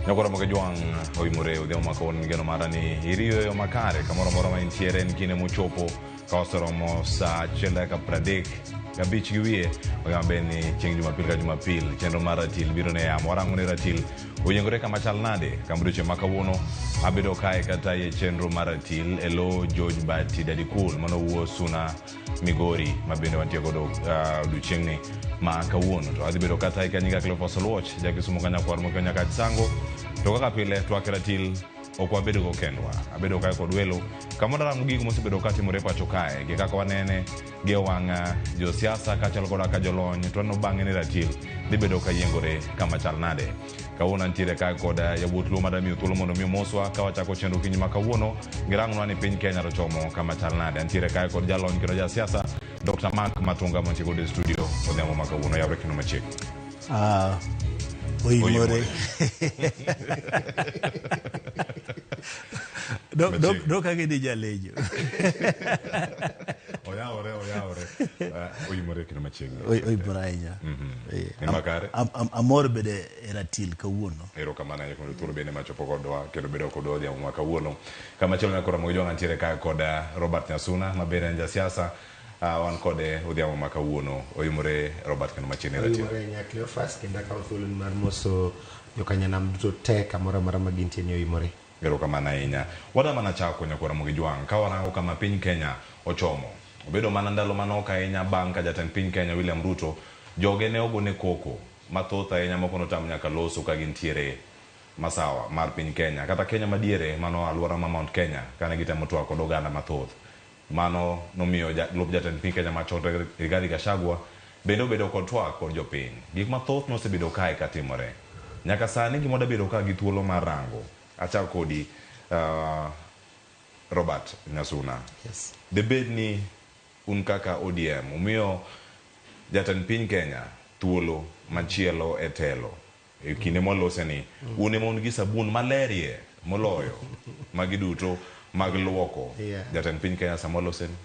Nyakoro moke jwang' oimore odhiambo ma kawuono geno mara ni iriyo e yo makare kamoro amora ma intiere en kinde mochopo ka oseromo saa achiel dakika 35 gi wiye ogama bed ni chieng' Jumapil ka Jumapil chenro mar ratil biro ne yamo warango ni ratil oyiengore kama chal nade kama odiochieng' ma kawuono abedo kae kata e chenro mar ratil e lo George Bati Daddy Cool mano wuo Suna Migori ma bende wantie godo odiochieng'ni ma kawuono to adhi bedo kata ka nyinga Cleophas Oluoch ja Kisumu ka nyakwar mokio nyaka Sango to kaka pile twak e ratil ok wabedo go kendwa abedo kae kod welo kama warango gigo mosebedo katimore pacho kae gi kaka wanene gi e wang' josiasa kaachiel koda ka jolony to waneno bang'e ni ratil dhi bedo ka yiengore kama chal nade kawuono antiere kae kod yawuot luo madwa miyo thuolo mondo mi omoswa ka wachako chenro okinyi ma kawuono girangnwa ni piny Kenya to chomo kama chal nade antiere kae kod jalony kendo jasiasa Dr. Mark Matunga mantie godo e studio odhiambo ma kawuono yawre kendo machiegni. Oimore. Dok ang'e jalejo. Oyawore, oyawore. Oimore kendo machiegni. Oimore ahinya. Ni makare. Amor bede e ratil kawuono. Erokamano ahinya kuom thuolo bende machopo kodwa kendo bedo kodwa odhiambo ma kawuono. Kamachielo nyakoro Ramogi Jwang' antiere ka kod Robert Nyasuna ma bende en jasiasa. Wan kode odhiambo ma kawuono. Oimore Robert kendo machiegni ratil. Oimore ahinya Cleophas kendo akawo thuoloni mar moso jokanyanam duto te kamoro amora ma gintie ni oimore. Erokamano ahinya. Wadwa mana chako nyakwar Ramogi Jwang' ka warango kama piny Kenya ochomo. Obedo mana ndalo manok ahinya bang' ka jatend piny Kenya William Ruto joge ne ogone koko mathoth ahinya moko notam nyaka loso ka gintiere masawa mar piny Kenya kata Kenya madiere mano aluora ma Mount Kenya kane gitemo twak kod oganda mathoth. Mano nomiyo jalup jatend piny Kenya machon Rigathi Gachagua bende obedo kod twak kod jopiny. Gik mathoth nosebedo kae katimore. Nyaka sani gima wadabedo ka gi thuolo mar rango. Achak kodi Robert Nyasuna. Yes. Debed ni un kaka ODM umiyo jatend piny Kenya thuolo machielo e telo e kinde mwalose ni un ema un gi sabun malerie moloyo magi duto mag luoko jatend piny Kenya sama walose ni?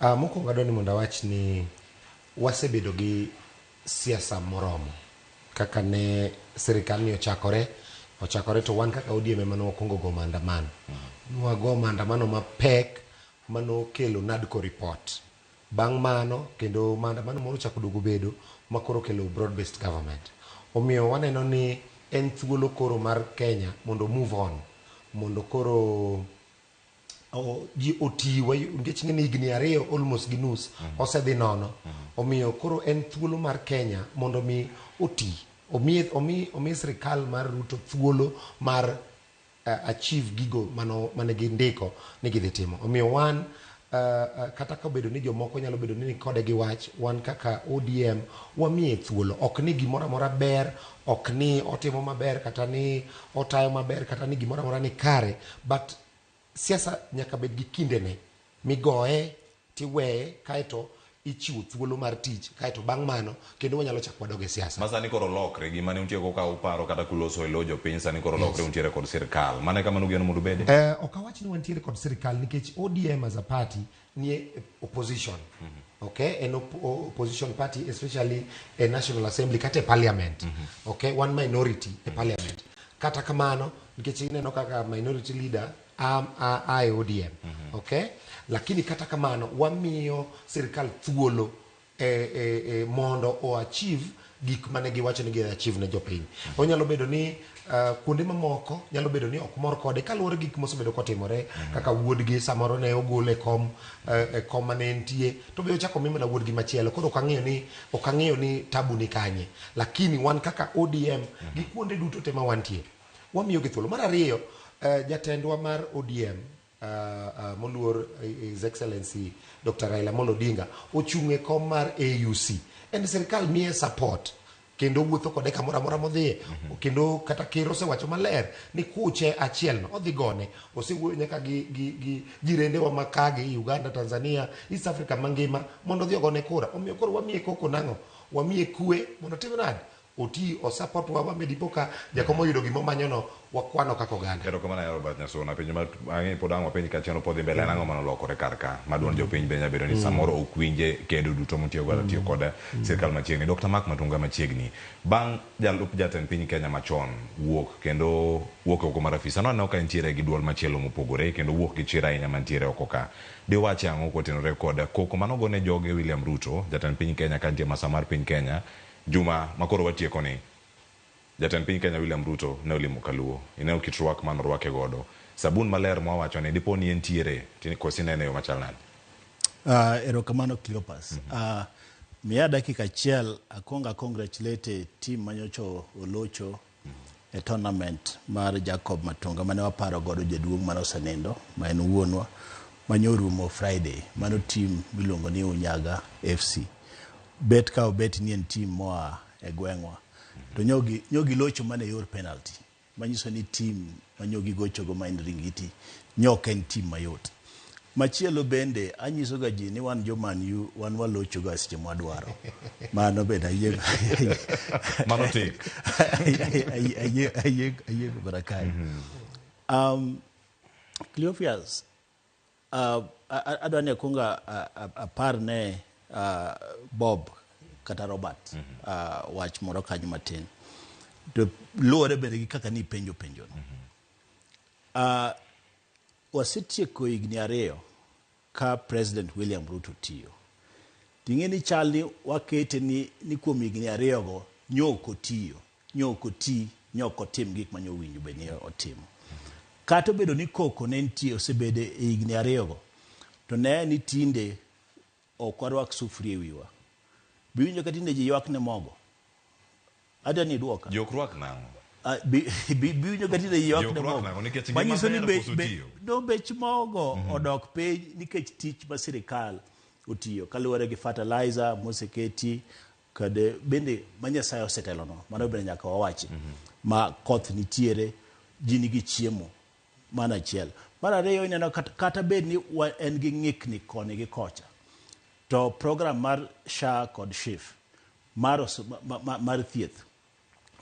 Mokwongo adwa ni mondo awach ni wasebedo gi siasa moromo kaka ne sirikal ni ochakore ochakore to wan kaka ODM ema ne wakwongo go maandamano. Nwago maandamano mapek manokelo NADCO report. Bang' mano kendo maandamano moro ochako duogo bedo ma koro okelo broad based government. Omiyo waneno ni en thuolo koro mar Kenya mondo move on mondo koro ji oti nikech ing'e ni higni 2 almost gi nus osedhi nono. Omiyo koro en thuolo mar Kenya mondo mi oti omi sirikal mar Ruto thuolo mar achieve gigo mane gindiko ni gidhi timo. Omiyo wan kata ka obedo ni jomoko nyalo bedo ni nikode gi wach, wan kaka ODM wamiye thuolo. Ok ni gimoro amora ber, ok ni otimo maber, kata ni otayo maber, kata ni gimoro amora ni kare, but siasa nyaka bed gi kindene migoye tiweye kaeto ichiwo thuolo mar tich kaeto bang' mano kendo wanyalo chako wadog e siasa. Ma sani koro lokre gima ne untie go ka uparo kata kuloso e lo jopiny sani koro lokre untiere kod sirkal. Mano e kama nugeno mondo ubede? Ok awach ni wantiere kod sirkal nikech ODM as a party nie opposition. Okay, en opposition party especially e National Assembly kata e parliament. Okay, one minority e parliament. Kata kamano nikech ineno kaka minority leader a e ODM. Okay? Lakini kata kamano wamiyo sirkal thuolo mondo o achieve gik mane giwacho ni gi achieve ne jopiny. Onyalo bedo ni kuonde mamoko nyalo bedo ni ok mor kode kaluwore gi gik mosebedo kotimore kaka wuodgi samoro ne ogol e kom e kom mane entie to be ochako omi mana wuodgi machielo koro ok ang'eyo ni tabu ni kanye lakini wan kaka ODM gi kuonde duto te ma wantie wamiyo gi thuolo. Mar ariyo jatendwa mar ODM moluor His Excellency Dr. Raila Amolo Odinga ochung' e kom mar AUC en sirikal miye support kendo wuotho kode kamoro amora modhiye kendo kata ker osewacho maler ni kuche achiel no odhi gone osewuoyo nyaka gi jirendewa ma kagi Uganda, Tanzania, East Africa mangima mondo odhi ogone kura. Omiyo koro wamiye koko nang'o? Wamiye kwe mondo otim nade? oti osupport wa wamedi ka jakom oyudo gima omanyono wakwano kaka oganda. Erokamano ahinya Robert Nyasuna. Penjo ma ang'e pod ang' wapenj ka chenro pod dhi mbele en ang'o manolokore kar ka ma duond jopiny be nyalo bedo ni samoro ok winje kedo duto motiyo godo tiyo kod sirkal machiegni. Dr. Mark Matunga machiegni. Bang' jalup jatend piny Kenya machon wuok kendo wuok oko mar afisa no aneno ka entiere gi duol machielo mopogore kendo wuok gi chir ahinya mantiere oko ka. Diwache ang'o kotenore kod koko manogone joge William Ruto jatend piny Kenya ka nitie masa mar piny Kenya juma makoro watieko ni jatend piny Kenya William Ruto ne olimo Kaluo. Ineno kit rwak mane orwake godo. Sabun maler mwawacho ni dipo ni entiere koso inene e yo machal nade? Erokamano Cleopas. Miya dakika achiel akwong a congratulate team manyocha olocho e tournament mar Jacob Matunga mane waparo godo jaduong' mane osenindo ma en wuonwa manyorumo Friday. Mano team miluongo ni Unyaga FC. Bet ka obet ni en team moa e gweng'wa. To nyo gilocho mana e yor penalty. Manyiso ni team manyo gigochogo ma en Ringiti nyo ok en team mayot. Machielo bende anyiso ga ji ni wan jo Man U wan walocho ga seche mwadwaro. Mano bende ayie Mano tik. ayie mana kae. Cleophas, adwa ni akwong apar ne Bob kata Robert wach moro kanyo matin. To luwore bende gi kaka nipenjo penjono. Wasetieko higni 2 ka President William Ruto tiyo. Ting'e ni chal ni wakete ni kuom higni 2 go nyo ok otiyo, nyo ok oti, nyo ok otim gik ma nyo owinjo bed ni otimo. Kata obedo ni koko ne nitie osebedo e higni 2 go, to ne ni tinde ok warwak sufuria e wiwa. Biwinjo ka tinde ji ywak ne mogo. Adwa ni iduoka. Ji ok rwak nang'o? Biwinjo ka tinde ji ywak ne mogo. Manyiso ni bech mogo odok piny nikech tich ma sirikal otiyo kaluwore gi fertilizer moseketi kod bende ma Nyasaye osetelono. Mano bende nyaka wawachi. Ma koth nitiere, ji nigi chiemo. Mano achiel. Mar ariyo ineno kata bed ni en gi ng'ikni koni gi kocha. To program mar SHA kod SHIF mar thieth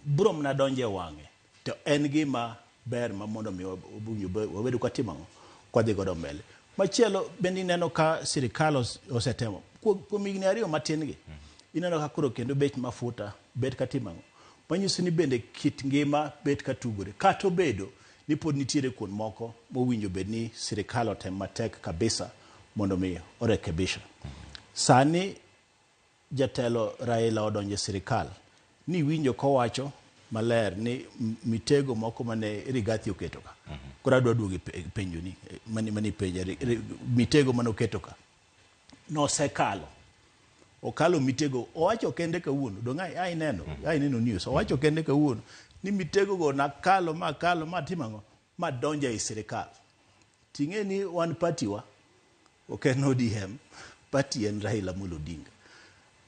bro mana donjo e wang'e. To en gima ber ma mondo mi wabed kwatimo ang'o? Kwadhi godo mbele. Machielo bende ineno ka sirikal osetemo kuom higni 2 matin gi. Ineno ka koro kendo bech mafuta bet katimo ang'o? Manyiso ni bende kit ngima bet katugore. Kata obedo ni pod nitiere kuond moko mowinjo bed ni sirikal otem matek kabisa mondo mi orekebisha. Sani jatelo Raila odonjo e sirikal ni winjo kowacho maler ni mitego moko mane Rigathi oketo ka. Koro adwa duogo e penjo ni mani penja mitego mane oketo ka. Nosekalo. Okalo mitego owacho kende kawuono. Dong' ai neno news. Owacho kende kawuono ni mitego go nakalo ma kalo ma timo ang'o? Ma donjo e sirikal. Ting'e ni wan party wa ok en ODM, party en Raila Amolo Odinga.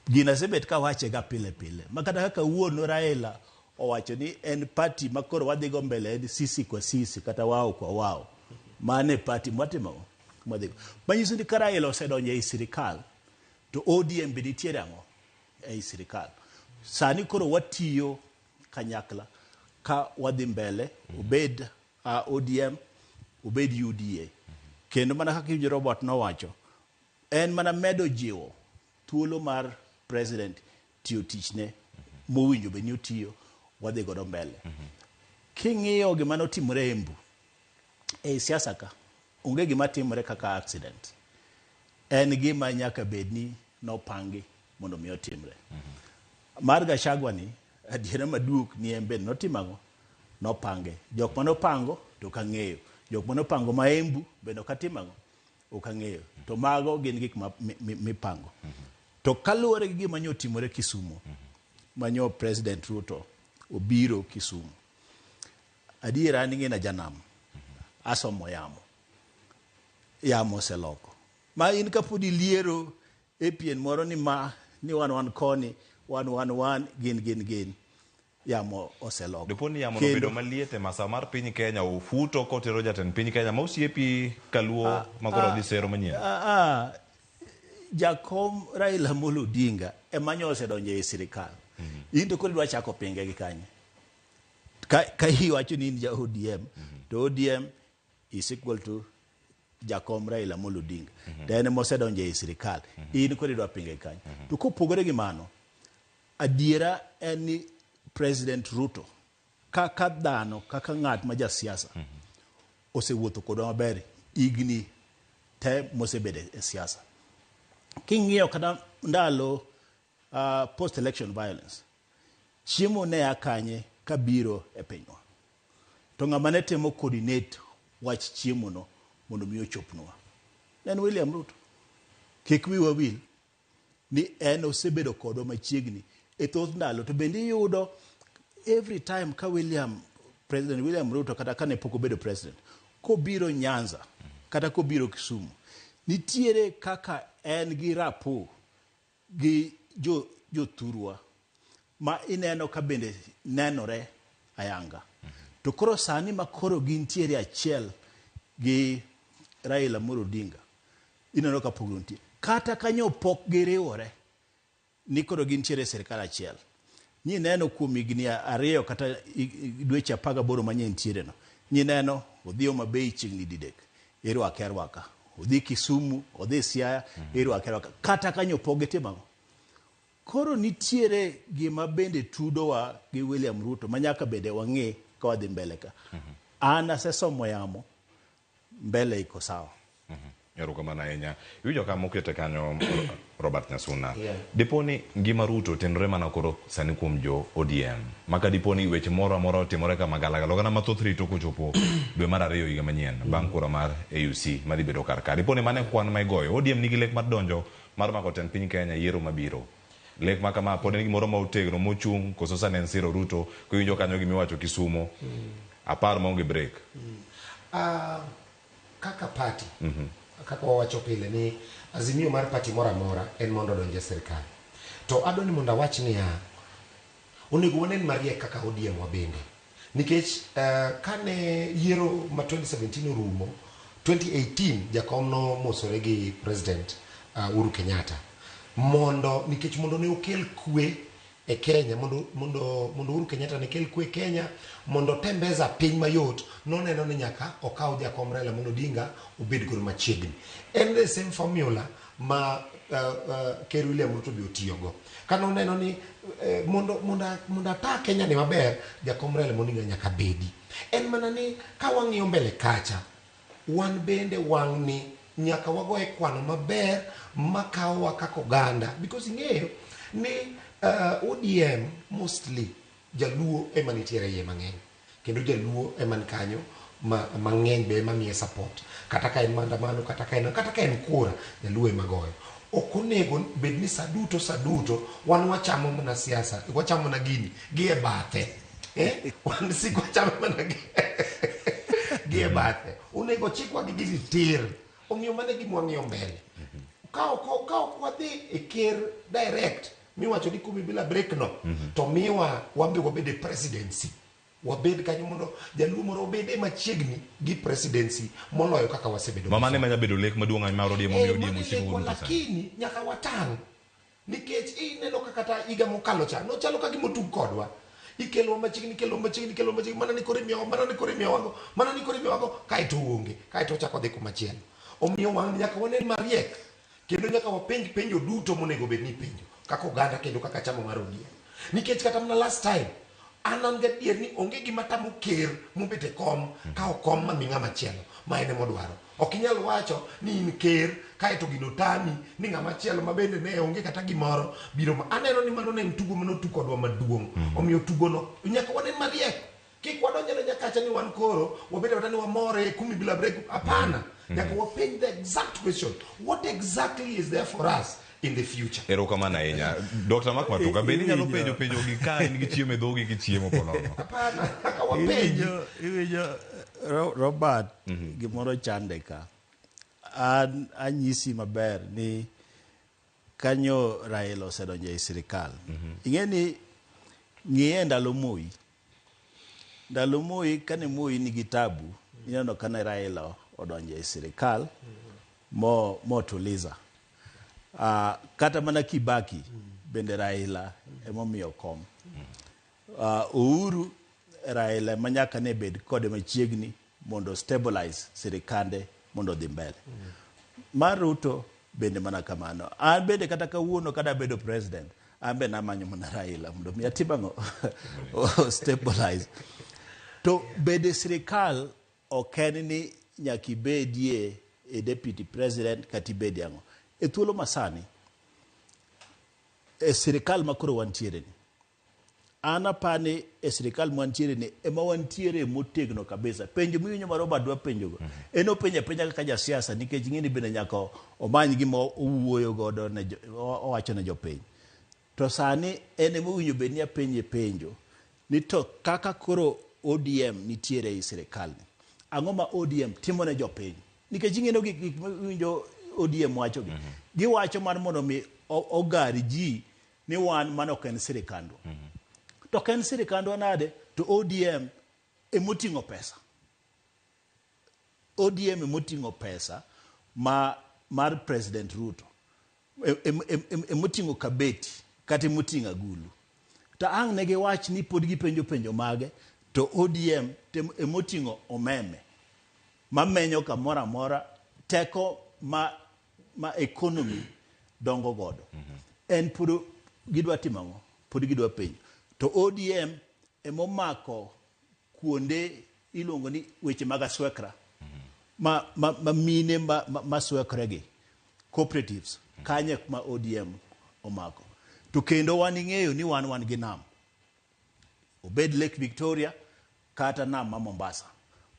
Gino asebet kawache ga pile pile. Ma kata kaka kawuono Raila owacho ni en party ma koro wadhi go mbele en sisi kwa sisi kata wao kwa wao. Mane party mwatimo mwadhi go. Manyiso ni ka Raila osedonjo ei sirikal to ODM be nitiere ang'o ei sirikal. Sani koro watiyo kanyakla ka wadhi mbele obed ODM obed UDA. Kendo mana kaka iwinjo Robert nowacho, en mana medo jiwo thuolo mar president tiyo tichne mowinjo bed ni otiyo, wadhi godo mbele. King'iyo gima notimore Embu ei siasa ka, onge gima timore kaka accident. En gima nyaka bed ni nopangi mondo mi otimre. Mar Gachagua ni, adiera maduok ni en bende notimo ang'o? Nopange. Jok manopango to ok ang'eyo. Jok manopango ma Embu bende ok atimo ang'o? Ok ang'eyo. To mago gin gik ma mipango. To kaluwore gi gima nyo otimore Kisumu, manyo President Ruto obiro Kisumu. Adiera an ing'e janam. Asomo yamo. Yamo oseloko. Ma in kapod iliero e pien moro ni ma ni wan koni, wan gin. Yamo oseloko. Dipo ni yamo nobedo maliet e masa mar piny Kenya, ofuto kotero jatend piny Kenya ma osiepi kaluo makoro dhi sero manyien. Jakom Raila Amolo Odinga ema nyo osedonjo e sirikal. In to koro idwa chako pinge gi kanye? Ka iwacho ni in ja ODM, to ODM is equal to jakom Raila Amolo Odinga. To en ema osedonjo ei sirikal. In koro idwa pinge gi kanye? To kopogore gi mano, adiera en ni President Ruto kaka dhano, kaka ng'at ma jasiasa, osewuotho kodwa maber higni te mosebedo e siasa. King'iyo kata ndalo post election violence, chiemo ne a kanye kabiro e pinywa? To ng'ama ne temo coordinate wach chiemo no mondo mi ochopnwa ne en William Ruto. Kik wiwa wil ni en osebedo kodwa machiegni e thoth ndalo. To bende iyudo every time ka William, President William Ruto, kata kane pok obedo president, kobiro Nyanza kata kobiro Kisumu, nitiere kaka en gi rapport gi jothurwa ma ineno ka bende nenore ayanga. To koro sani ma koro gintiere achiel gi Raila Amolo Odinga, ineno ka pogruok nitie. Kata kanyo pok giriwore ni koro gintiere e sirikal achiel. Nyineno kuom higni 2 kata dweche 18 manye nitiere no. Nyineno odhi Homa Bay chiegni didek, irwake arwaka. Odhi Kisumu, odhi Siaya, irwake arwaka. Kata kanyo pok gitimo ang'o? Koro nitiere gima bende tudowa gi William Ruto ma nyaka bende wang'e ka wadhi mbele ka. An asesomo yamo, mbele iko sawa. Erokamano ahinya. Iwinjo ka mokete kanyo Robert Nyasuna. Yeah. Dipo ni ngima Ruto otenore mana koro sani kuom jo ODM. Maka dipo ni weche moro amora otimore ka magalagala. Oganda mathoth rito kochopo dwe mar 2 higa manyien bang' kura mar AUC madhi bedo kar ka. Dipo ni mano e kwan ma igoyo. ODM nigi lek mar donjo mar mako tend piny Kenya yiero mabiro. Lek ma kama pod en gimoro ma otegno mochung' koso sani en siro Ruto kiwinjo kanyo gimiwacho Kisumo. Apar maonge break. Kaka party, kaka wawacho pile ni azimio mar party moro amora en mondo odonj e sirkal. To adwa ni mondo awach niya, onego wanen mariek kaka ODM wabende. Nikech kane yiero ma 2017 orumo, 2018 jakom nomosore gi President Uhuru Kenyatta mondo nikech mondo ne okel kwe e Kenya, mondo Uhuru Kenyatta ne kel kwe Kenya, mondo tembeza piny mayot, noneno ni nyaka okaw jakom Raila Amolo Odinga obed godo machiegni. En the same formula ma Ker William Ruto be otiyogo. Kane oneno ni mondo ata Kenya ni maber, jakom Raila Amolo Odinga nyaka bedi. En mana ni ka wang'iyo mbele kacha, wan bende wang'ni nyaka wagoye kwano maber makawowa kaka oganda. Because ing'eyo ni ODM mostly jaluo ema nitiere iye mang'eny. Kendo jaluo ema ni kanyo mang'eny be ema miye support. Kata ka en maandamano, kata ka en kura, jaluo ema goyo. Ok onego bed ni sa duto wan wachamo mana siasa, wachamo mana gini gi e bathe. Wan sik wachamo mana gi e bathe. Onego chikwa gi gini tir. Omiyo mano e gima wang'iyo mbele. Ka ok wadhi e ker direct, miwacho ni kumi bila break no, to miwa wan be wabed e presidency. Wabed kanyo mondo jaluo moro obed machiegni gi presidency moloyo kaka wasebedo. Mama ne manya bedo lek maduong' ahinya mar ODM omiyo ODM osiko Mano Ruto sani. Lakini nyaka watang'. Nikech ineno kaka kata higa mokalo cha, nochalo ka gima otug kodwa. Ikelo machiegni, ikelo machiegni, ikelo machiegni, mana ni koro imiyowa, mana ni koro imiyowago, mana ni koro imiyowago, kaeto oonge, kaeto ochako odhi kumachielo. Omiyo wang' nyaka wanen mariek, kendo nyaka wapenj penjo duto monego bed ni ipenjo, kaka oganda kendo kaka chama mar ODM. Nikech kata mana last time, an gadier ni onge gima tamo ker mobet e kom, kawo kom ma mi ng'ama chielo, ma en emodwaro. Ok inyal wacho ni in ker, kaeto gino tami, ni ng'ama chielo ma bende ne onge kata gimoro biro ma. Aneno ni mano ne en tugo mane otug kodwa maduong'. Omiyo tugono nyaka wanen mariek. Kik wadonjne nyakacha ni wan koro, wabed abeda ni wamore, kumi bila break. Hapana. Nyaka wapenj the exact question. What exactly is there for us in the future? Erokamano ahinya. Dr. Mark Matuka, bende inyalo penjo penjo gi ka in gi chiemo e dhogi kichiemo ponono? Hapana, nyaka wapenj. Iwinjo, Robert, gimoro chande ka. An anyisi maber ni kanyo Raila osedonjo e sirikal. Ing'e ni ng'iye ndalo Moi. Ndalo Moi, kane Moi nigi tabu, ineno kane Raila odonjo e sirikal motuliza. Kata mana Kibaki bende Raila emomiyo kom. Uhuru Raila ema nyaka ne bed kode machiegni mondo stabilize sirikande mondo odhi mbele. Mar Ruto bende mana kamano. An bende kata kawuono kada bedo president, an be namanyo mana Raila mondo mi atim ang'o? Stabilize. To bede sirikal ok en ni nyaka ibedie e deputy president kata ibedie ang'o. E thuolo masani, e sirikal ma koro wantiere ni, an apani e sirikal mwantiere ni ema wantiere motegno kabisa. Penjo miwinjo ma Robert dwa penjogo, en openjo apenja kaka jasiasa nikech ing'e ni bende nyaka omany gima owuoyo godo ne owacho ne jopiny. To sani en ema owinjo bed ni apenje penjo ni to kaka koro ODM nitiere ei sirikal ni, ang'o ma ODM timo ne jopiny? Nikech ing'e gik miwinjo ODM wacho gi. Giwacho mar mondo mi ogar ji ni wan mano ok en sirikandwa. To ok en sirikandwa nade to ODM emoting'o pesa. ODM emoting'o pesa ma mar President Ruto. Emoting'o kabeti kata emoting'o agulu. To ang' ne giwach ni pod gipenjo penjo mage to ODM emoting'o omeme mamenyo kamoro amora teko ma economy dongo godo. En pod gidwa timo ang'o? Pod gidwa penjo. To ODM emomako kuonde iluongo ni weche mag aswekra ma mine ma swekre gi cooperatives kanye kuma ODM omako. To kendo wan ing'eyo ni wan gi nam. Obed Lake Victoria kata nam ma Mombasa.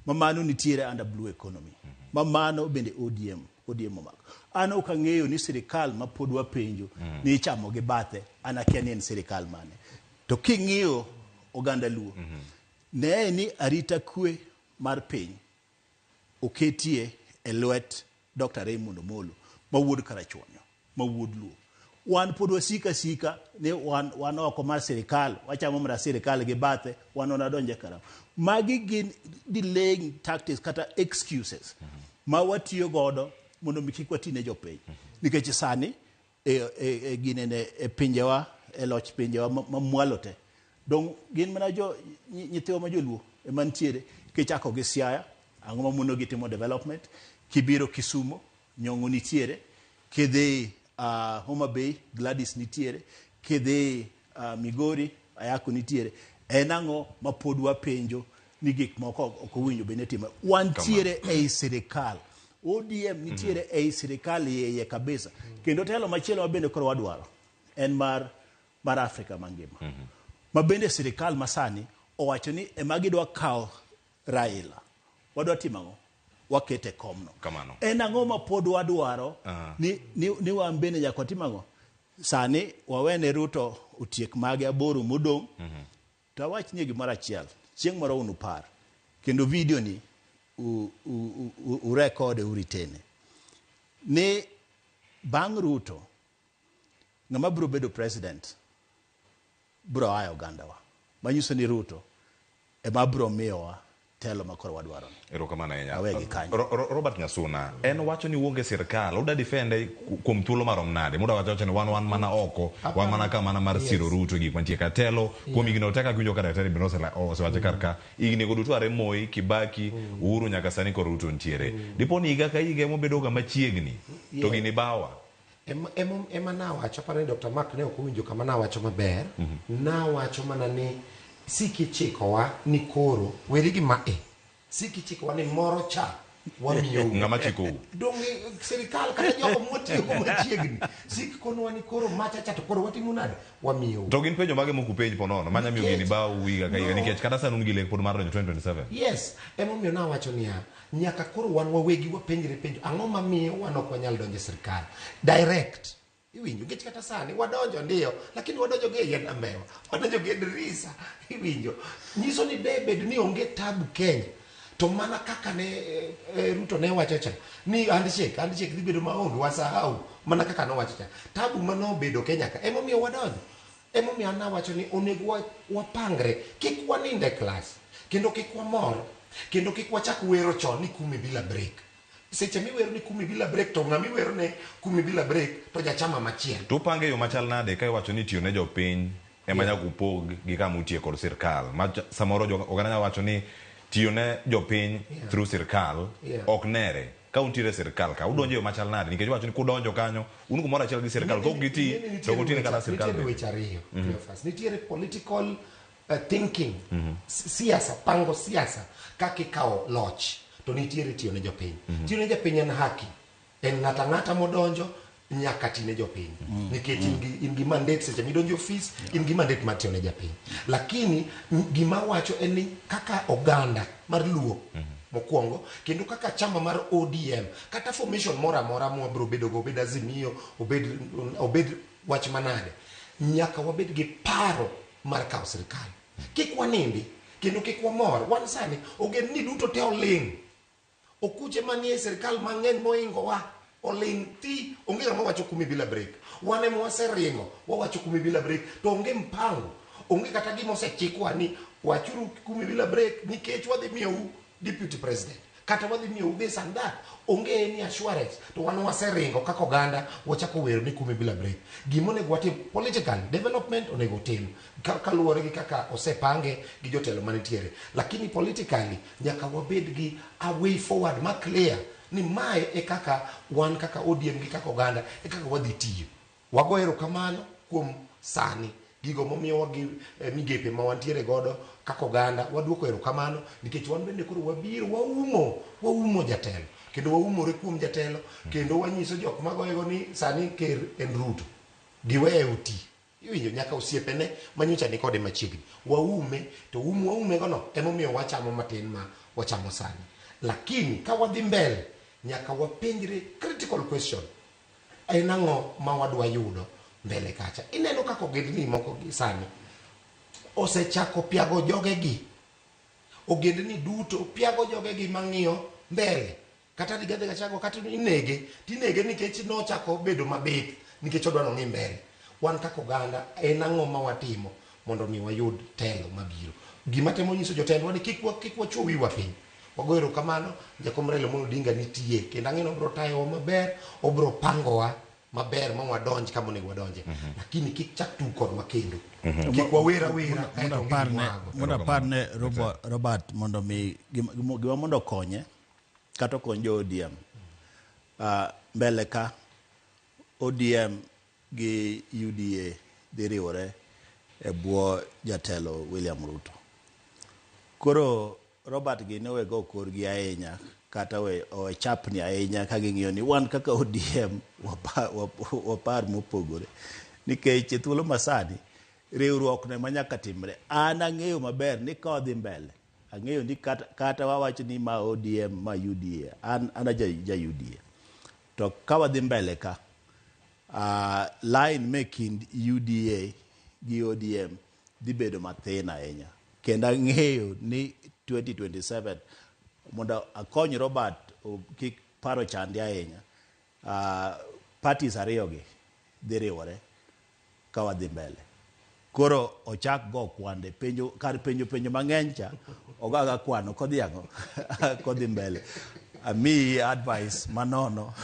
Ma mano nitiere under blue economy. Ma mano bende ODM omako. An ok ang'eyo ni sirikal ma pod wapenjo ni ichamo gi bathe, an akia ni en sirikal mane. To king'iyo oganda Luo, ne ni arita kwe mar piny oketie e lwet Dr. Raymond Omolo ma wuod Karachuonyo, ma wuod Luo. Wan pod wasika sika ni wan oko mar sirikal, wachamo mana sirikal gi bathe, wan wanadonje karam. Magi gin delaying tactics kata excuses ma watiyo godo mondo mi kik wati ne jopiny. Nikech sani ginene e pinjewa, e loch pinjewa ma mwalo te. Dong gin mana jo nyithiwa ma joluo ema nitiere, kichako gi Siaya, ang'o ma mono gi timo development, kibiro Kisumo, Nyong'o nitiere, kidhi Homa Bay, Gladys nitiere, kidhi Migori, Ayako nitiere. En ang'o ma pod wapenjo ni gik moko ok owinjo bed ni timo? Wantiere ei sirikal. ODM nitiere ei sirikal iye kabisa. Kendo telo machielo ma bende koro wadwaro en mar Afrika mangima. Ma bende sirikal masani owacho ni ema gidwa kawo Raila. Wadwa timo ang'o? Wakete komno. Kamano. En ang'o ma pod wadwaro ni wan bende nyaka watim ang'o? Sani wawene Ruto otiek mage 8 modong'. To awach ni gimoro achiel, chieng' moro unupar. Kendo video ni urekode uritene. Ni bang' Ruto, ng'ama biro bedo president biro aa e ogandawa. Manyiso ni Ruto ema biro miyowa telo ma koro wadwaro. Erokamano ahinya. Awegi kanyo. Robert Nyasuna, en wacho ni uonge sirkal, uda defende kuom thuolo marom nade? Muda wacho ni wan mana oko, wan mana ka mana mar siro Ruto gik mantie ka telo, kuom higni te kaka iwinjo ka daktari bende osewacho kar ka, higni go duto are Moi, Kibaki, Uhuru nyaka sani koro Ruto nitiere. Dipo ni higa ka higa emobedo ga machiegni, to gini bawa. Ema nawacho, aparo ni Dr. Mark ne ok owinjo kama nawacho maber. Nawacho mana ni sikichikowa ni koro weri gi ma e. Sikichikowa ni moro cha wamiyou. Ng'ama chikou? Donge sirikal kata jogo mwatiyogo machiegni. Sikikonwa ni koro macha cha to koro watimo nade? Wamiyou. To gin penjo mage mok upenj po nono? Manya miyo gini bau higa ka higa nikech kata sani un gi lek pod mar donjo 2027. Yes, emomiyo nawacho niya, nyaka koro wan wawegi wapenjre penjo, ang'o mamiyo wan ok wanyal donjo e sirikal? Direct. Iwinjo, nikech kata sani wadonjo ndiyo, lakini wadonjo gi e yien ambewa, wadonjo gi e dirisa, iwinjo. Nyiso ni de bed ni onge tabu Kenya, to mana kaka ne Ruto ne wacho cha, ni handshake dhi bedo maonge, wasahau, mana kaka nowacho cha. Tabu manobedo Kenya ka, emomiyo wadonjo. Emomiyo an awacho ni onego wapangre, kik wanind e klas, kendo kik wamor, kendo kik wachak wero chon ni kumi bila break. Seche miwero ni kumi bila break to ng'ama iwero ne kumi bila break to jachama machielo. To upange yo machal nade ka iwacho ni tiyo ne jopiny ema nyaka upog gi kama utiye kod sirkal ma samoro jo oganda nyalo wacho ni tiyo ne jopiny through sirkal ok nere ka untiere e sirkal ka udonjo e yo machal nade nikech iwacho ni kudonjo kanyo un kumoro achiel gi sirkal kok giti to ok utine kata sirkal Nitiere bende. weche ariyo, Cleophas. Nitiere political thinking, siasa, pango siasa kaka ikawo loch to nitiere tiyo ne jopiny. Tiyo ne jopiny en haki. En ng'ato ang'ata modonjo nyaka ti ne jopiny. Nikech in gi mandate seche midonjo e ofis, in gi mandate mar tiyo ne japiny. Lakini gima awacho en ni kaka oganda mar Luo mokwongo kendo kaka chama mar ODM kata formation moro amora mwabiro bedo go, obed Azimio, obed wach manade, nyaka wabed gi paro mar kawo sirkal. Kik wanindi kendo kik wamor. Wan sani ogendni duto te oling'. Okuche manie sirkal mang'eny moingowa oling' thi, onge ng'ama wacho kumi bila break. Wan ema waseringo wawacho kumi bila break to onge mpango, onge kata gima osechikwa ni wachuru kumi bila break nikech wadhi miyou deputy president kata wadhi miyou this and that. Onge any assurance to wan waseringo kaka oganda wachako wero ni kumi bila break. Gima onego watim political development onego tim kaluwore gi kaka osepange gi jotelo manitiere, lakini politically nyaka wabed gi a way forward ma clear ni mae e kaka wan kaka ODM gi kaka oganda e kaka wadhi tiyo. Wago erokamano kuom sani gigo momiyowa gi migepe ma wantiere godo kaka oganda, waduoko erokamano nikech wan bende koro wabiro waumo jatelo kendo waumore kuom jatelo kendo wanyiso jok magoyego ni sani ker en Ruto, giweye oti. Iwinjo nyaka osiepene manyocha ni kode machiegni waume, to waume gono emomiyo wachamo matin ma wachamo sani. Lakini ka wadhi mbele nyaka wapenjre critical question, en ang'o ma wadwa yudo mbele kacha. Ineno kaka ogendni moko gi sani osechako piago jogegi, ogendni duto piago jogegi mang'iyo mbele. Kata Rigathi Gachagua kata inege tinege nikech nochako bedo mabith nikech odwa nong'i mbele. Wan kaka oganda en ang'o ma watimo mondo mi wayud telo mabiro. Gima temo nyiso jotendwa ni kik wachuo wiwa piny. Wago erokamano, Jakom Raila Amolo Odinga nitie kendo ang'e ni obiro tayowa maber, obiro pangowa maber ma wadonj kama onego wadonje. Lakini kik chak tug kodwa kendo. Kik wawer awera kaeto onge gima wago. Mondo aparne Robert mondo mi gima mondo okonye kata okony jo ODM. Mbele ka ODM gi UDA dhi riwore e bwo jatelo William Ruto. Koro Robert gi ne go korgi ahinya kata owe chapni ahinya ka ging'iyo ni wan kaka ODM wapar mopogore. Nikech e thuolo masani riwruok no ema nyaka timre. An ang'eyo maber ni ka wadhi mbele, ang'eyo ni kata wawach ni ma ODM ma UDA, an ja UDA. To ka wadhi mbele ka, line me kind UDA gi ODM dhi bedo mathin ahinya. Kendo ang'eyo ni 2027 mondo akony Robert kik paro chande ahinya, parties ariyo gi dhi riwore ka wadhi mbele. Koro ochak go kwande penjo kar penjo penjo mang'eny cha ogaga kwano kodhi ang'o kodhi mbele. Amiyi advice manono.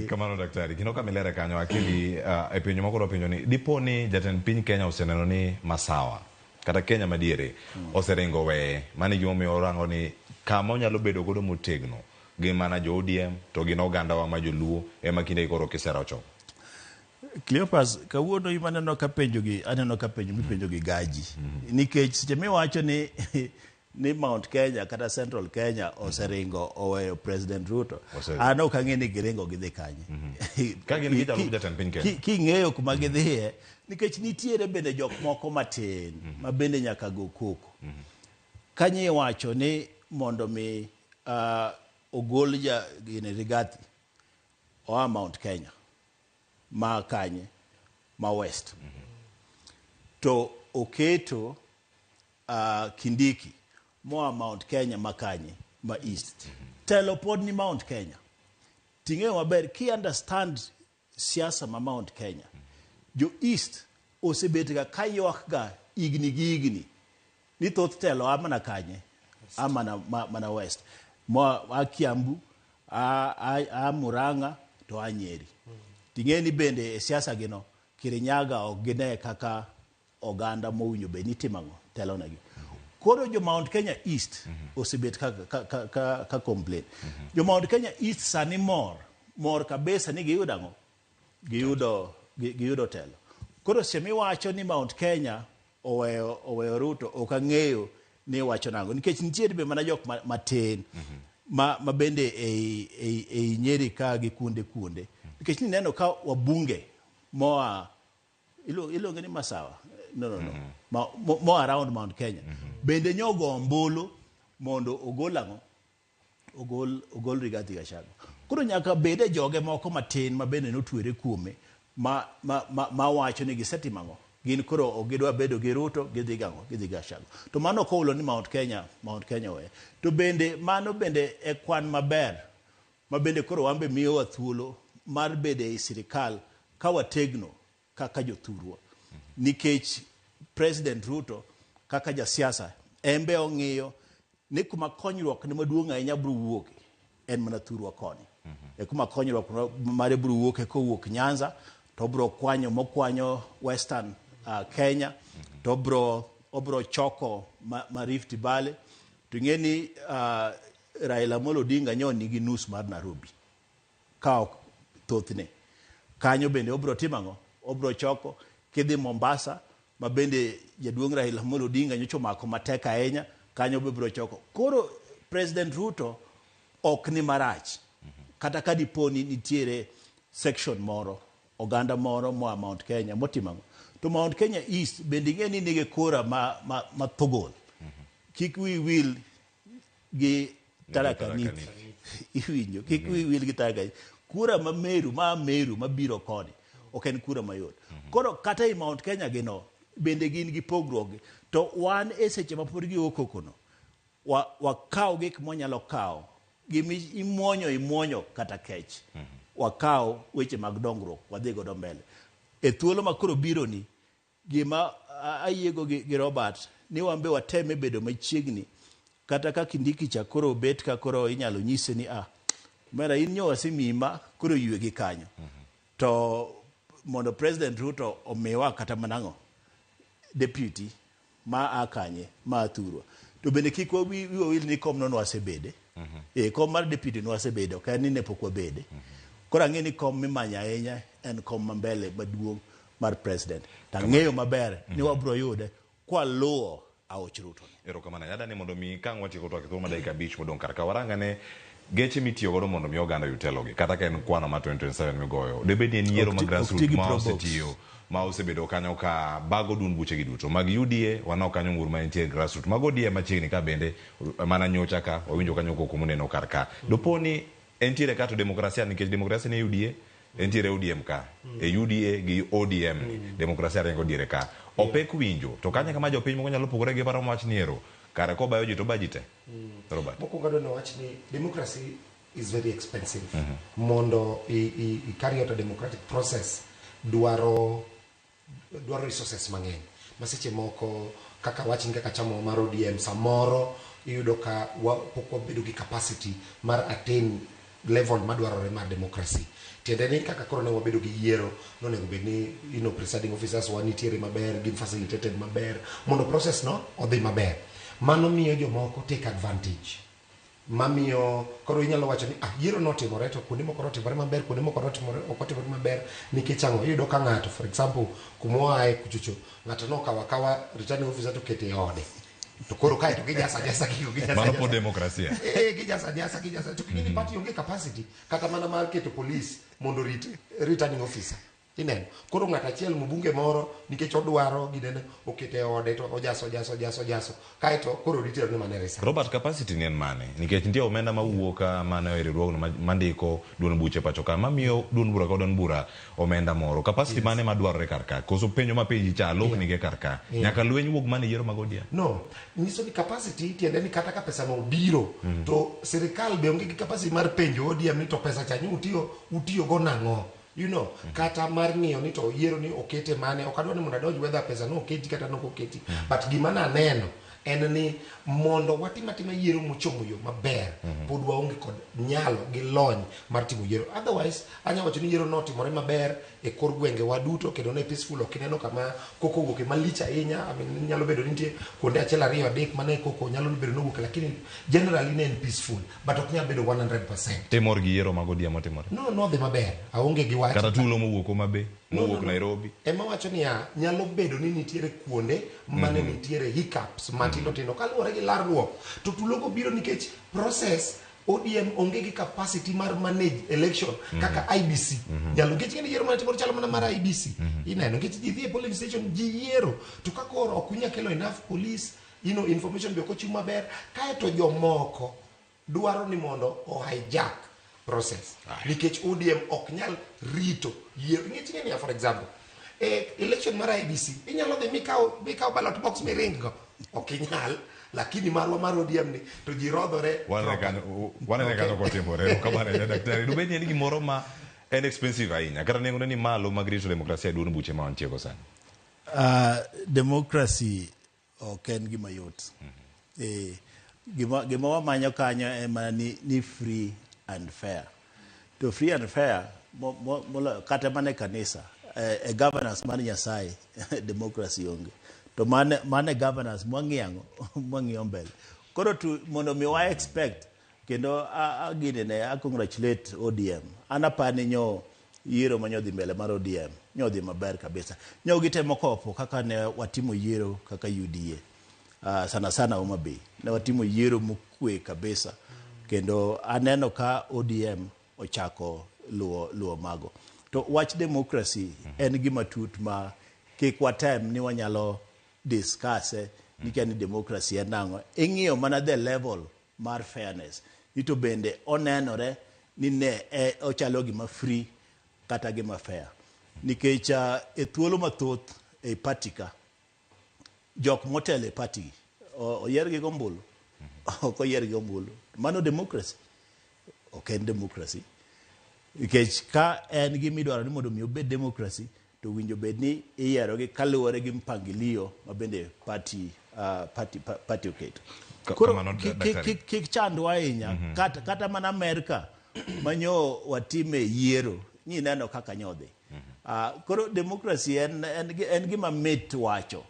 Kamano daktari. Kendo kama ilere kanyo akili e penjo moko penjo ni dipo ni jatend piny Kenya oseneno ni masawa kata Kenya madiere oseringo weye, mano e gimomiyo orango ni kama onyalo bedo godo motegno gin mana jo ODM to gin ogandawa ma joluo ema kinde koro kisera ochomo. Cleophas, kawuono ima aneno ka penjo gi, aneno ka penjo mipenjo gi gaji. Nikech seche miwacho ni Mount Kenya kata Central Kenya oseringo oweyo President Ruto, an ok ang'e ni giringo gidhi kanye. Ka gin gi jalup jatend piny Kenya. King'eyo kuma gidhiye, nikech nitiere bende jok moko matin ma bende nyaka go koko. Kanye iwacho ni mondo mi ogol ja gini Rigathi oa Mount Kenya ma kanye ma West, to oketo Kindiki moa Mount Kenya ma kanye ma East. Telo pod ni Mount Kenya. Ting'eyo maber ki understand siasa ma Mount Kenya, jo East osebet ga ka ywak ga higni gi higni ni thoth telo a mana kanye, a mana West, moa a Kiambu, A Murang'a to a Nyeri. Ting'e ni bende e siasa gino Kirinyaga ok gine kaka oganda mowinjo bed ni timo ang'o telonegi. Koro jo Mount Kenya East osebet ka complain. Jo Mount Kenya East sani mor, mor kabisa ni giyudo ang'o? Giyudo telo. Koro seche miwacho ni Mount Kenya oweyo Ruto, ok ang'eyo ni iwacho nang'o. Nikech nitiere be mana jok matin ma bende ei Nyeri ka gi kuonde kuonde. Nikech nineno ka wabunge moa iluonge ni Masawa? No, no, no. Moa around Mount Kenya. Bende nyogo ombulu mondo ogol ang'o? Ogol Rigathi Gachagua. Koro nyaka bede joge moko matin ma bende notwere kuome ma wacho ni gisetimo ang'o? Gin koro ok gidwa bedo gi Ruto, gidhi gang'o? Gidhi Gachagua. To mano ok oulo ni Mount Kenya owe. To bende mano bende e kwan maber ma bende koro wan be miyowa thuolo mar bedo ei sirikal ka wategno kaka jothurwa. Nikech President Ruto kaka jasiasa en be ong'iyo ni kuma konyruok ne maduong' ahinya biro wuoke en mana thurwa koni. E kuma konyruok mare biro wuoke kowuok Nyanza to obiro kwanyo mokwanyo Western Kenya to obiro choko ma Rift Valley to ing'e ni Raila Amolo Odinga nyo nigi nus mar Nairobi ka ok thothne. Kanyo bende obiro timo ang'o? Obiro choko kidhi Mombasa ma bende jaduong' Raila Amolo Odinga nyocha omako matek ahinya, kanyo be obiro choko. Koro President Ruto ok ni marach. Kata ka dipo ni nitiere section moro, oganda moro moa Mount Kenya motimo ang'o? To Mount Kenya East bende ing'e ni nigi kura ma thogol. Kik wi wil gi Tharaka Nithi. Iwinjo, kik wi wil gi Tharaka Nithi. Kura ma Meru, ma Meru mabiro koni, ok en kura mayot. Koro kata i Mount Kenya gino, bende gin gi pogruok gi. To wan e seche ma pod gigo koko no, wakaw gik mwanyalo kawo, gimi imuonyo imuonyo kata kech. Wakaw weche mag dongruok, wadhi godo mbele. E thuolo ma koro biro ni, gima ayiego gi Robert, ni wan be wateme bedo machiegni, kata ka Kindiki cha koro bet ka koro inyalo nyise ni mera in nyo wasemiyi ma koro ywe gi kanyo. To mondo President Ruto omiwa kata mana ang'o? Deputy ma a kanye, ma a thurwa. To bende kik wiwa wil ni kom no nwasebede. E kom mar deputy nwasebede, ok en ni ne pok wabede. Koro ang'e ni kom mimanyo ahinya en kom ma mbele maduong' mar president. To ang'eyo maber ni wabro yude kwaluwo aoch Ruto. Erokamano ahinya. Adani mondo mi ka ang' watieko twak e thuolo mar dakika 5 modong' kar ka warangane geche mitiyo godo mondo mi oganda oyud telogi kata ka en kwano mar 2027 migoyo. Debed ni en yiero ma Ok grassroots ti gi ma Probox. osetiyo ma osebedo kanyo ka bago duond buchegi duto mag UDA waneno kanyo ng'ur ma entie grassroots mag ODM machiegni ka bende mana nyocha ka wawinjo kanyo koko moneno kar ka. Dopo ni entiere ka to demokrasia nikech demokrasia ni UDA entiere ODM ka e UDA gi ODM ni demokrasia ringo diere ka opek winjo to kanya kama jopiny moko nyalo pogore gi paro mawach ni ero kare kobayo ji to obayo ji te. Robert. Mokwongo adwa ni wach ni democracy is very expensive. Mondo i carry out a democratic process dwaro resources mang'eny. Ma seche moko kaka wach ni kaka chama mar ODM samoro iyudo ka pok wabedo gi capacity mar attain level madwarore mar democracy. Tiende ni kaka koro ne wabedo gi yiero nonego bed ni presiding officers wa nitiere maber, gin facilitated maber mondo process no odhi maber. Mano miyo jomoko take advantage. Mamiyo koro inyalo wacho ni yiero notimore to kuonde moko notimore maber, kuonde moko notimore ok otimore maber nikech ang'o? Iyudo ka ng'ato for example kuma oaye kuchocho ng'ato nokawo akawa returning officer to okete e ode. To koro kae to gijasa jasa gigo gijasa Mano pod jasa. demokrasia. Gijasa jasa gijasa to king'e ni party onge capacity kata mana mar keto police mondo orit returning officer. Ineno? Koro ng'ato achiel mbunge moro nikech odwaro ginene okete e ode to ojaso ojaso ojaso ojaso kaeto koro ritero ni mana e result. Robert, capacity ni en mane? Nikech nitie omenda mawuok ka mano e riwruogno mandiko duond buche pacho ka mamiyo duond bura ka duond bura omenda moro. Capacity mane madwarore kar ka? Koso penjo ma penji cha loknige kar ka. Nyaka lweny wuog mana e yiero mag ODM. No, nyiso ni capacity tiende ni kata ka pesa no obiro to sirikal be onge gi capacity mar penjo ODM ni to pesa cha ni utiyo go nang'o? Kata mar ng'iyo ni to yiero ni okete mane, ok adwa ni mondo adonj whether pesa no oketi kata nok oketi. But gima naneno En ni mondo watim atima yiero mochomo yo maber, pod waonge kod nyalo gi lony mar timo yiero. Otherwise, anya wacho ni yiero notimore maber e kor gwenge wa duto kendo ne peaceful, ok ineno kama koko owuoke malich ahinya. I mean, nyalo bedo ni nitie kuonde achiel ariyo adek mane koko nyalo bedo nowuoke, lakini generally ne en peaceful, but ok nyal bedo 100%. Timor gi yiero mag ODM otimore. No, nodhi maber, aonge gi wach. Kata tulo mowuok Homa Bay, No, mowuok no, no. Nairobi. Ema wacho niya, nyalo bedo ni nitiere kuonde mane nitiere hiccups matindo tindo kaluwore gi larruok, to tulogo biro nikech process ODM onge gi capacity mar manage election kaka IEBC nyalo, nikech ing'e ni yiero mane timore chalo mana mar IEBC. Ineno nikech ji dhi e polling station, ji yiero, to ka koro ok unyal kelo enough police, information be ok ochiw maber, kaeto jomoko dwaro ni mondo o hijack process nikech ODM ok nyal rito yiero. Nikech ing'e niya, for example, e election mar IEBC inyalo dhi mikaw ballot box miring go, ok inyal, lakini marwa mar ODM ni to ji rodhore Wanene proper. kanyo, wanene kanyo kotimore. Erokamano ahinya, daktari. Dubed ni en gimoro ma en expensive ahinya, kata nengone ni malo mag rito demokrasia e duond buche ma wantiego sani. Democracy ok en gima yot. Gima wamanyo kanyo en mana ni free and fair. To free and fair moloyo kata mana e kanisa, e governance mar Nyasaye, democracy onge. To mane governance mwang'iyo ang'o? Mwang'iyo mbele. Koro tu, mondo mi wa expect kendo a gine ne a congratulate ODM. An apani nyo yiero ma nyodhi mbele mar ODM nyodhi maber kabisa. Nyo gitemo kopo kaka ne watimo yiero kaka UDA. Sana sana Homa Bay. Ne watimo yiero mokwe kabisa. Kendo aneno ka ODM ochako luwo mago. To wach democracy en gima tut ma kik watem ni wanyalo discuss ni ni democracy en nang'o. Ing'iyo mana the level mar fairness. Ni to bende onenore ni ne ochalo gima free kata gima fair. Nikech e thuolo mathoth e party ka, jok motelo e party gi, oyier gi gombulu, ok oyier gi ombulu. Mano democracy? Ok en democracy. Nikech ka en gima idwaro ni mondo mi obed democracy, to winjo bed ni iyiero gi kaluwore gi mpangilio ma bende party oketo. Koro Kamano, daktari. Kik chandwa ahinya. Kata mana Amerka manyo watime yiero, nyineno kaka nyodhi. Koro democracy en gima mit wacho,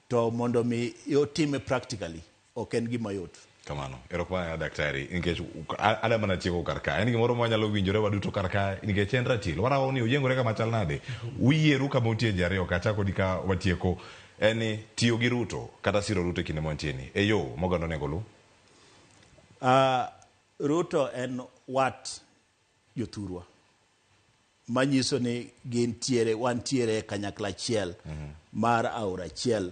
to mondo mi otime practically ok en gima yot. Kamano. Erokamano daktari, nikech adwa mana tieko kar ka. En gimoro ma wanyalo winjore waduto kar ka, nikech en ratil. Warawo ni oyiengore kama chal nade. Uyieru kama utie ji ariyo ka chako di ka watieko. En ni tiyo gi Ruto kata siro Ruto e kinde mantie ni. E yo moganda onego luw. Ruto en wat jothurwa manyiso ni gintiere, wantiere e kanyakla achiel mar aora achiel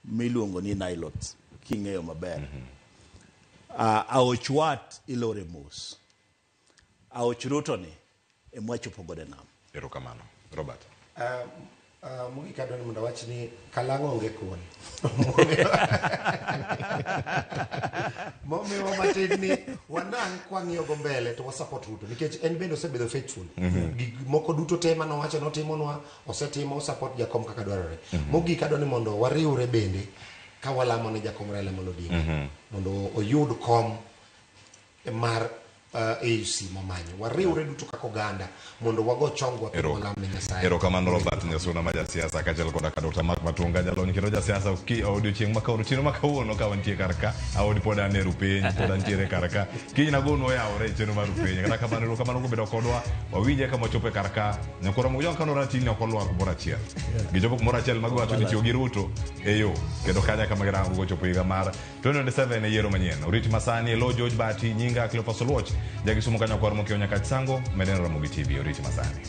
miluongo ni Nilotes, king'eyo maber. Aoch wat ilore mos. Aoch Ruto ni ema wachopo godo e nam. Erokamano. Robert. Mogik adwa ni mondo awach ni kalang'o onge kuon. Momiwa matin ni wanang' kwang'iyo go mbele to wasupport Ruto nikech en bende osebedo faithful. Gik moko duto te manowacho notimonwa, osetimo, support jakom kaka dwarore. Mogik adwa ni mondo wariwre bende ka walamo ne jakom Raila Amolo Odinga mondo oyud kom mar AUC momanyo. Wariwre duto kaka oganda mondo wago chongwa kendo walam ne Nyasaye. Erokamano Robert Nyasuna ma jasiasa kaachiel koda ka Dr. Mark Matunga jalony kendo jasiasa ki odiochieng' ma kawuono otieno ma kawuono ka wantie kar ka aodi pod an e rupiny pod antiere kar ka kiny nagonu oyawore e chenro mar rupiny kata kamano erokamano kuom bedo kodwa wawinje kama wachopo e kar ka nyakoro mojong kano ratil ni ok olwar kumoro achiel gichopo kumoro achiel magiwacho ni tiyo gi Ruto e yo kendo kanya kama girango gochopo higa mar 2027 e yiero manyien. Orit masani e lo George Bati, nyinga Cleophas Oluoch, jakisumu kanyo kwar mokiewo Nyakach Sango, medenero Ramogi TV, orit masani.